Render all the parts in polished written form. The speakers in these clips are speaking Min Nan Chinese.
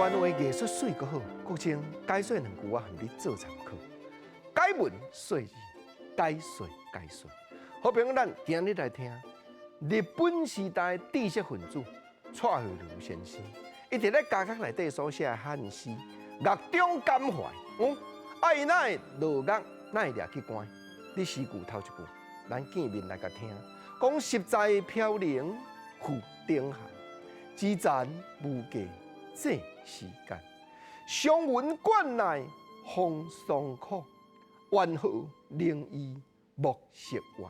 灣話藝術媠閣好，國清解說兩句，我和你做參考。解文說字，解說解說。好朋友，咱今日來聽日本時代知識分子蔡惠如先生，伊佇咧家學內底所寫的漢詩《獄中感懷》。啊，伊哪會落獄，哪會掠去關？你詩句頭一句，咱見面來共聽。講十載飄零付丁寒，資殘無計這時間。祥雲關內風霜苦，緣何靈醫莫惜援。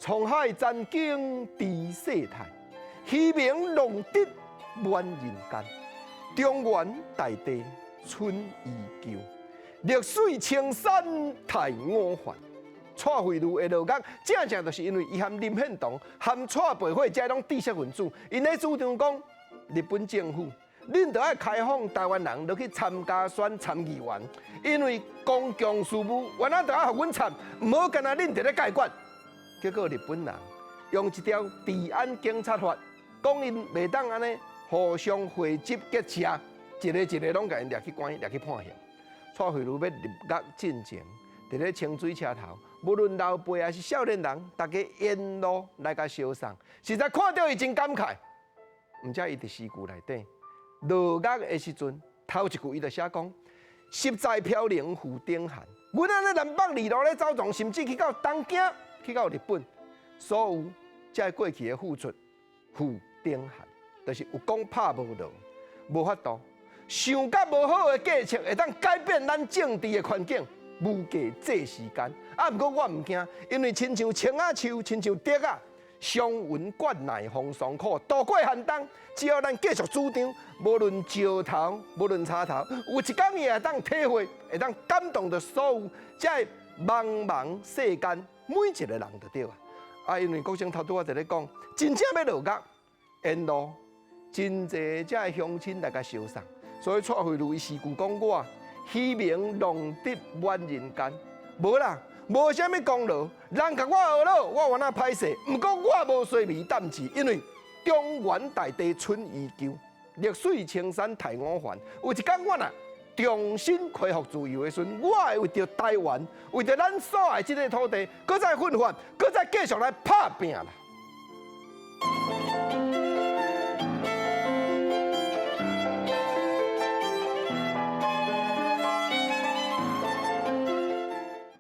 滄海殘經知世態，虛名浪得滿人間。中原大地春依舊，綠水青山太五環。蔡惠如的落獄，正正就是因為伊和林獻堂、和蔡培火這種知識分子，𪜶咧主張講，日本政府，恁著愛開放台灣人落去參加選參議員，因為公共事務，原來著愛予阮參，毋好干焦恁佇咧解決。結果日本人用一條治安警察法，講𪜶袂當按呢互相匯集結社，一个一个攏共𪜶掠去關，掠去判刑。蔡惠如欲入獄進前，佇咧清水車頭，無論老輩抑是少年人，大家沿路來共相送，實在看著伊真感慨。毋才伊佇詩句內底落獄的時陣，頭一句伊就寫講：十載飄零付丁寒。阮按呢南北二路咧走動，甚至去到東京，去到日本，所有這過去的付出，付丁寒，就是有講拍無落，無法度想較無好的計策，會當改變咱政治的環境。無計這時間，啊！毋過我毋驚，因為親像青仔樹，親像竹仔，祥雲關內風霜苦，度過寒冬。只要咱繼續主張，無論石頭，無論柴頭，有一天伊會當體會，會當感動著所有這个茫茫世間每一個人就對啊！啊，因為國清頭拄仔佇咧講，真正欲落獄，沿路真濟這个鄉親來共相送，所以蔡惠如伊詩句講我虛名浪得滿人間，無啦，無啥物功勞，人共我呵咾，我原來歹勢。毋過我無衰微膽志，因為中原大地春依舊，綠水青山太五環。有一天我若重新恢復自由的時陣，我會為著台灣，為著咱所愛這个土地，閣再奮發，閣再繼續來拍拚啦。